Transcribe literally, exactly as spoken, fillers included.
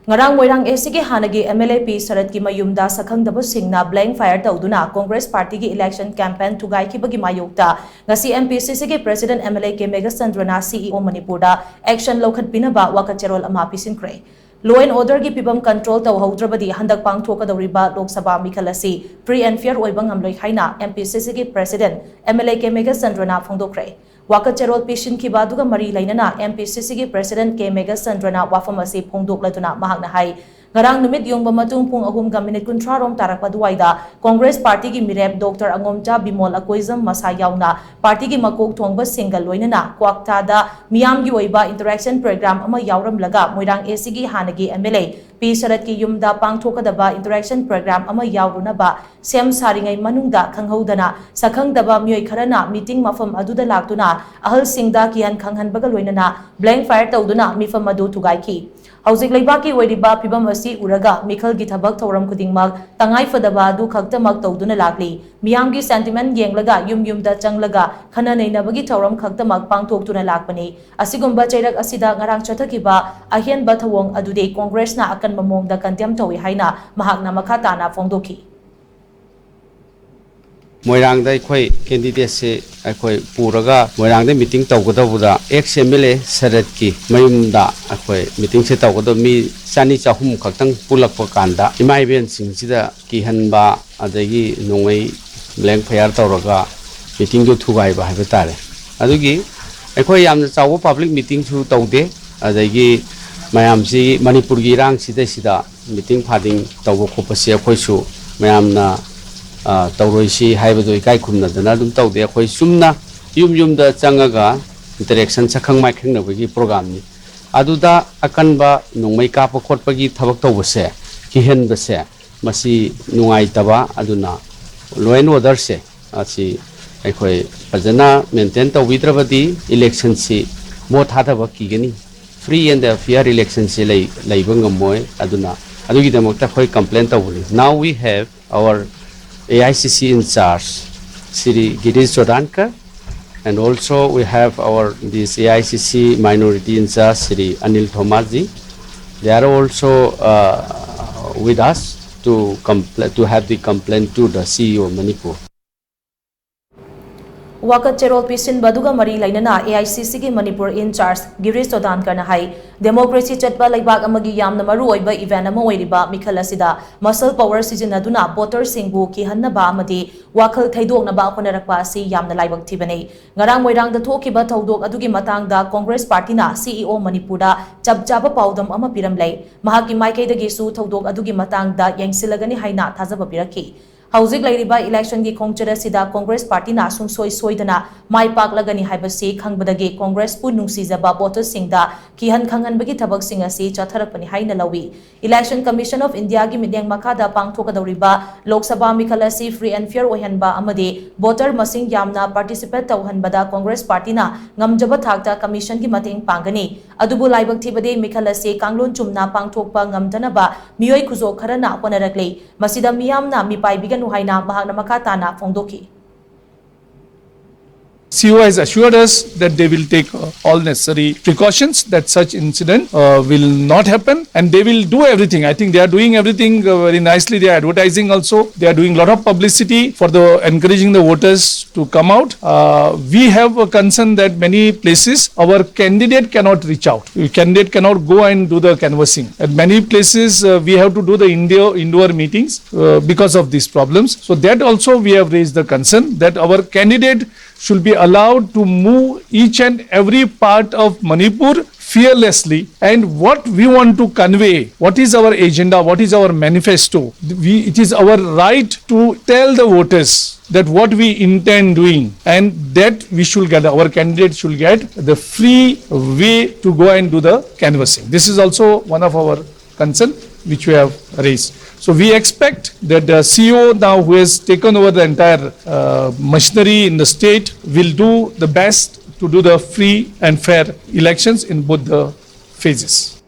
ꯉꯔꯥꯡ ꯃꯣꯏꯔꯥꯡ ꯑꯦꯁꯤꯒꯤ ꯍꯥꯟꯅꯒꯤ M L ꯑꯦ ꯄꯤ ꯁꯔꯠꯀꯤ ꯃꯌꯨꯝꯗ ꯁꯛꯈꯪꯗꯕꯁꯤꯡꯅ blank fire ꯇꯧꯗꯨꯅ ꯀꯣꯡꯒ꯭ꯔꯦꯁ ꯄꯥꯔꯇꯤꯒꯤ election campaign ꯊꯨꯒꯥꯏꯈꯤꯕꯒꯤ ꯃꯥꯌꯣꯛꯇ ꯉꯁꯤ ꯑꯦꯝ ꯄꯤ ꯁꯤ ꯁꯤꯒꯤ president M L A K ꯃꯦꯘꯆꯟꯗ꯭ꯔꯅ ꯁꯤ ꯏ ꯑꯣ ꯃꯅꯤꯄꯨꯔꯗ action ꯂꯧꯈꯠꯄꯤꯅꯕ ꯋꯥꯀꯠ ꯆꯦꯔꯣꯜ ꯑꯃ ꯄꯤꯁꯤꯟꯈ꯭ꯔꯦ꯫ Law and order ꯒꯤ ꯐꯤꯕꯝ control ꯇꯧꯍꯧꯗ꯭ꯔꯕꯗꯤ ꯍꯟꯗꯛ ꯄꯥꯡꯊꯣꯛꯀꯗꯧꯔꯤꯕ ꯂꯣꯛ ꯁꯚꯥ ꯃꯤꯈꯜ ꯑꯁꯤ free and fair ꯑꯣꯏꯕ ꯉꯝꯂꯣꯏ ꯍꯥꯏꯅ ꯑꯦꯝ ꯄꯤ ꯁꯤ ꯁꯤꯒꯤ president M L A K ꯃꯦꯘꯆꯟꯗ꯭ꯔꯅ ꯐꯣꯡꯗꯣꯛꯈ꯭ꯔꯦ꯫ ꯋꯥꯀꯠ ꯆꯦꯔꯣꯜ ꯄꯤꯁꯤꯟꯈꯤꯕ ꯑꯗꯨꯒ ꯃꯔꯤ ꯂꯩꯅꯅ ꯑꯦꯝ ꯄꯤ ꯁꯤ ꯁꯤꯒꯤ president ꯀꯦ ꯃꯦꯘꯆꯟꯗ꯭ꯔꯅ ꯋꯥꯐꯝ ꯑꯁꯤ ꯐꯣꯡꯗꯣꯛꯂꯗꯨꯅ ꯃꯍꯥꯛꯅ ꯍꯥꯏ, ꯉꯔꯥꯡ ꯅꯨꯃꯤꯠ ꯌꯨꯡꯕ ꯃꯇꯨꯡ ꯄꯨꯡ ꯑꯍꯨꯝꯒ ꯃꯤꯅꯤꯠ ꯀꯨꯟꯊ꯭ꯔꯥ ꯔꯣꯝ ꯇꯥꯔꯛꯄ ꯑꯗꯨꯋꯥꯏꯗ ꯀꯣꯡꯒ꯭ꯔꯦꯁ ꯄꯥꯔꯇꯤꯒꯤ ꯃꯤꯔꯦꯞ ꯗꯣꯛꯇꯔ ꯑꯉꯣꯝꯆꯥ ꯕꯤꯃꯣꯜ ꯑꯀꯣꯏꯖꯝ ꯃꯁꯥ ꯌꯥꯎꯅ ꯄꯥꯔꯇꯤꯒꯤ ꯃꯀꯣꯛ ꯊꯣꯡꯕꯁꯤꯡꯒ ꯂꯣꯏꯅꯅ ꯀ꯭ꯋꯥꯛꯇꯥꯗ ꯃꯤꯌꯥꯝꯒꯤ ꯑꯣꯏꯕ interaction program ꯑꯃ ꯌꯥꯎꯔꯝꯂꯒ ꯃꯣꯏꯔꯥꯡ ꯑꯦꯁꯤꯒꯤ ꯍꯥꯟꯅꯒꯤ ꯑꯦꯝ ꯑꯦꯜ ꯑꯦ ꯄꯤ ꯁꯔꯠꯀꯤ ꯌꯨꯝꯗ ꯄꯥꯡꯊꯣꯛꯀꯗꯕ interaction program ꯑꯃ ꯌꯥꯎꯔꯨꯅꯕ ꯁꯦꯝ ꯁꯥꯔꯤꯉꯩ ꯃꯅꯨꯡꯗ ꯈꯪꯍꯧꯗꯅ ꯁꯛꯈꯪꯗꯕ ꯃꯤꯑꯣꯏ ꯈꯔꯅ meeting ꯃꯐꯝ ꯑꯗꯨꯗ ꯂꯥꯛꯇꯨꯅ ꯑꯍꯜꯁꯤꯡꯗ ꯀꯤꯍꯟ ꯈꯪꯍꯟꯕꯒ ꯂꯣꯏꯅꯅ blank fire ꯇꯧꯗꯨꯅ ꯃꯤꯐꯝ ꯑꯗꯨ ꯊꯨꯒꯥꯏꯈꯤ꯫ ꯍꯧꯖꯤꯛ ꯂꯩꯕꯥꯛꯀꯤ ꯑꯣꯏꯔꯤꯕ ꯐꯤꯕꯝ ꯑꯁꯤ ꯎꯔꯒ ꯃꯤꯈꯜꯒꯤ ꯊꯕꯛ ꯊꯧꯔꯝ ꯈꯨꯗꯤꯡꯃꯛ ꯇꯉꯥꯏ ꯐꯗꯕ ꯑꯗꯨ ꯈꯛꯇꯃꯛ ꯇꯧꯗꯨꯅ ꯂꯥꯛꯂꯤ꯫ ꯃꯤꯌꯥꯝꯒꯤ sentiment ꯌꯦꯡꯂꯒ ꯌꯨꯝ ꯌꯨꯝꯗ ꯆꯪꯂꯒ ꯈꯟꯅ ꯅꯩꯅꯕꯒꯤ ꯊꯧꯔꯝ ꯈꯛꯇꯃꯛ ꯄꯥꯡꯊꯣꯛꯇꯨꯅ ꯂꯥꯛꯄꯅꯤ꯫ ꯑꯁꯤꯒꯨꯝꯕ ꯆꯩꯔꯛ ꯑꯁꯤꯗ ꯉꯔꯥꯡ ꯆꯠꯊꯈꯤꯕ ꯑꯍꯦꯟꯕ ꯊꯧꯑꯣꯡ ꯑꯗꯨꯗꯤ ꯀꯣꯡꯒ꯭ꯔꯦꯁꯅ ꯑꯀꯟꯕ ꯃꯑꯣꯡꯗ condemn ꯇꯧꯏ ꯍꯥꯏꯅ ꯃꯍꯥꯛꯅ ꯃꯈꯥ ꯇꯥꯅ ꯐꯣꯡꯗꯣꯛꯈꯤ꯫ ꯃꯣꯏꯔꯥꯡꯗ ꯑꯩꯈꯣꯏ candidateꯁꯦ ꯑꯩꯈꯣꯏ ꯄꯨꯔꯒ ꯃꯣꯏꯔꯥꯡꯗ meeting ꯇꯧꯒꯗꯧꯕꯗ ex M L A ꯁꯔꯠꯀꯤ ꯃꯌꯨꯝꯗ ꯑꯩꯈꯣꯏ meetingꯁꯦ ꯇꯧꯒꯗꯕ ꯃꯤ ꯆꯅꯤ ꯆꯍꯨꯝ ꯈꯛꯇꯪ ꯄꯨꯜꯂꯛꯄ ꯀꯥꯟꯗ ꯏꯃꯥ ꯏꯕꯦꯟꯁꯤꯡꯁꯤꯗ ꯀꯤꯍꯟꯕ, ꯑꯗꯒꯤ ꯅꯣꯡꯃꯩ blank fire ꯇꯧꯔꯒ meetingꯗꯨ ꯊꯨꯒꯥꯏꯕ ꯍꯥꯏꯕ ꯇꯥꯔꯦ꯫ ꯑꯗꯨꯒꯤ ꯑꯩꯈꯣꯏ ꯌꯥꯝꯅ ꯆꯥꯎꯕ public meetingꯁꯨ ꯇꯧꯗꯦ꯫ ꯑꯗꯒꯤ ꯃꯌꯥꯝꯁꯤ ꯃꯅꯤꯄꯨꯔꯒꯤ ꯏꯔꯥꯡꯁꯤꯗꯩꯁꯤꯗ meeting ꯐꯥꯗꯤꯡ ꯇꯧꯕ ꯈꯣꯠꯄꯁꯤ ꯑꯩꯈꯣꯏꯁꯨ ꯃꯌꯥꯝꯅ, ꯑ, ꯇꯧꯔꯣꯏꯁꯤ ꯍꯥꯏꯕꯗꯨ ꯏꯀꯥꯏ ꯈꯨꯝꯅꯗꯅ ꯑꯗꯨꯝ ꯇꯧꯗꯦ꯫ ꯑꯩꯈꯣꯏ ꯆꯨꯝꯅ ꯌꯨꯝ ꯌꯨꯝꯗ ꯆꯪꯉꯒ interaction, ꯁꯛꯈꯪ ꯃꯥꯏꯈꯪꯅꯕꯒꯤ programꯅꯤ꯫ ꯑꯗꯨꯗ ꯑꯀꯟꯕ ꯅꯣꯡꯃꯩ ꯀꯥꯞꯄ ꯈꯣꯠꯄꯒꯤ ꯊꯕꯛ ꯇꯧꯕꯁꯦ, ꯀꯤꯍꯟꯕꯁꯦ, ꯃꯁꯤ ꯅꯨꯡꯉꯥꯏꯇꯕ꯫ ꯑꯗꯨꯅ law and orderꯁꯦ ꯑꯁꯤ ꯑꯩꯈꯣꯏ ꯐꯖꯅ maintain ꯇꯧꯕꯤꯗ꯭ꯔꯕꯗꯤ electionꯁꯤ vote ꯊꯥꯗꯕ ꯀꯤꯒꯅꯤ꯫ Free and fair electionꯁꯤ ꯂꯩ-, ꯂꯩꯕ ꯉꯝꯃꯣꯏ꯫ ꯑꯗꯨꯅ ꯑꯗꯨꯒꯤꯗꯃꯛꯇ ꯑꯩꯈꯣꯏ complain ꯇꯧꯕꯅꯤ꯫ Now we have our A I C C in charge, Shri Girish Chodankar, and also we have our this A I C C minority in charge, Shri Anil Thomas ji. They are also uh, with us to compl- to have the complaint to the C E O Manipur. ꯋꯥꯀꯠ ꯆꯦꯔꯣꯜ ꯄꯤꯁꯤꯟꯕ ꯑꯗꯨꯒ ꯃꯔꯤ ꯂꯩꯅꯅ A I C Cꯒꯤ Manipur in charge ꯒꯤꯔꯤꯁ ꯆꯣꯗꯥꯟꯀꯔꯅ high, democracy ꯆꯠꯄ ꯂꯩꯕꯥꯛ ꯑꯃꯒꯤ ꯌꯥꯝꯅ ꯃꯔꯨ ꯑꯣꯏꯕ event ꯑꯃ ꯑꯣꯏꯔꯤꯕ ꯃꯤꯈꯜ ꯑꯁꯤꯗ muscle power ꯁꯤꯖꯤꯟꯅꯗꯨꯅ voterꯁꯤꯡꯕꯨ ꯀꯤꯍꯟꯅꯕ ꯑꯃꯗꯤ ꯋꯥꯈꯜ ꯊꯩꯗꯣꯛꯅꯕ ꯍꯣꯠꯅꯔꯛꯄ ꯑꯁꯤ ꯌꯥꯝꯅ ꯂꯥꯏꯕꯛ ꯊꯤꯕꯅꯤ꯫ ꯉꯔꯥꯡ ꯃꯣꯏꯔꯥꯡꯗ ꯊꯣꯛꯈꯤꯕ ꯊꯧꯗꯣꯛ ꯑꯗꯨꯒꯤ ꯃꯇꯥꯡꯗ Congress partyꯅ C E O ꯃꯅꯤꯄꯨꯔꯗ ꯆꯞ ꯆꯥꯕ ꯄꯥꯎꯗꯝ ꯑꯃ ꯄꯤꯔꯝꯂꯦ꯫ ꯃꯍꯥꯛꯀꯤ ꯃꯥꯏꯀꯩꯗꯒꯤꯁꯨ ꯊꯧꯗꯣꯛ ꯑꯗꯨꯒꯤ ꯃꯇꯥꯡꯗ ꯌꯦꯡꯁꯤꯜꯂꯒꯅꯤ ꯍꯥꯏꯅ ꯊꯥꯖꯕ ꯄꯤꯔꯛꯈꯤ꯫ ꯍꯧꯖꯤꯛ ꯂꯩꯔꯤꯕ electionꯒꯤ ꯈꯣꯡꯆꯠ ꯑꯁꯤꯗ Congress partyꯅ ꯁꯨꯡꯁꯣꯏ ꯁꯣꯏꯗꯅ ꯃꯥꯏ ꯄꯥꯛꯂꯒꯅꯤ ꯍꯥꯏꯕꯁꯤ ꯈꯪꯕꯗꯒꯤ Congressꯄꯨ ꯅꯨꯡꯁꯤꯖꯕ voterꯁꯤꯡꯗ ꯀꯤꯍꯟ ꯈꯪꯍꯟꯕꯒꯤ ꯊꯕꯛꯁꯤꯡ ꯑꯁꯤ ꯆꯠꯊꯔꯛꯄꯅꯤ ꯍꯥꯏꯅ ꯂꯧꯏ꯫ Election Commission of Indiaꯒꯤ ꯃꯤꯠꯌꯦꯡ ꯃꯈꯥꯗ ꯄꯥꯡꯊꯣꯛꯀꯗꯧꯔꯤꯕ Lok Sabha ꯃꯤꯈꯜ ꯑꯁꯤ free and fair ꯑꯣꯏꯍꯟꯕ ꯑꯃꯗꯤ voter ꯃꯁꯤꯡ ꯌꯥꯝꯅ participate ꯇꯧꯍꯟꯕꯗ Congress partyꯅ ꯉꯝꯖꯕ ꯊꯥꯛꯇ commissionꯒꯤ ꯃꯇꯦꯡ ꯄꯥꯡꯒꯅꯤ꯫ ꯑꯗꯨꯕꯨ ꯂꯥꯏꯕꯛ ꯊꯤꯕꯗꯤ ꯃꯤꯈꯜ ꯑꯁꯤ ꯀꯥꯡꯂꯣꯟ ꯆꯨꯝꯅ ꯄꯥꯡꯊꯣꯛꯄ ꯉꯝꯗꯅꯕ ꯃꯤꯑꯣꯏ ꯈꯨꯖꯣꯛ ꯈꯔꯅ ꯍꯣꯠꯅꯔꯛꯂꯤ꯫ ꯃꯁꯤꯗ ꯃꯤꯌꯥꯝꯅ ꯃꯤꯄꯥꯏꯕꯤꯒꯅꯨ ꯍꯥꯏꯅ ꯃꯍꯥꯛꯅ ꯃꯈꯥ ꯇꯥꯅ ꯐꯣꯡꯗꯣꯛꯈꯤ꯫ C E O has assured us that they will take uh, all necessary precautions, that such incident uh, will not happen, and they will do everything. I think they are doing everything uh, very nicely. They are advertising also. They are doing lot of publicity for the encouraging the voters to come out. Uh, we have a concern that many places our candidate cannot reach out. Candidate cannot go and do the canvassing. At many places, uh, we have to do the indoor, indoor meetings uh, because of these problems. So that also we have raised the concern that our candidate should be allowed to move each and every part of Manipur fearlessly. And what we want to convey, what is our agenda, what is our manifesto, we, it is our right to tell the voters that what we intend doing, and that we should get, our candidate should get the free way to go and do the canvassing. This is also one of our concern which we have raised. So we expect that the C E O now, who has taken over the entire uh, machinery in the state, will do the best to do the free and fair elections in both the phases.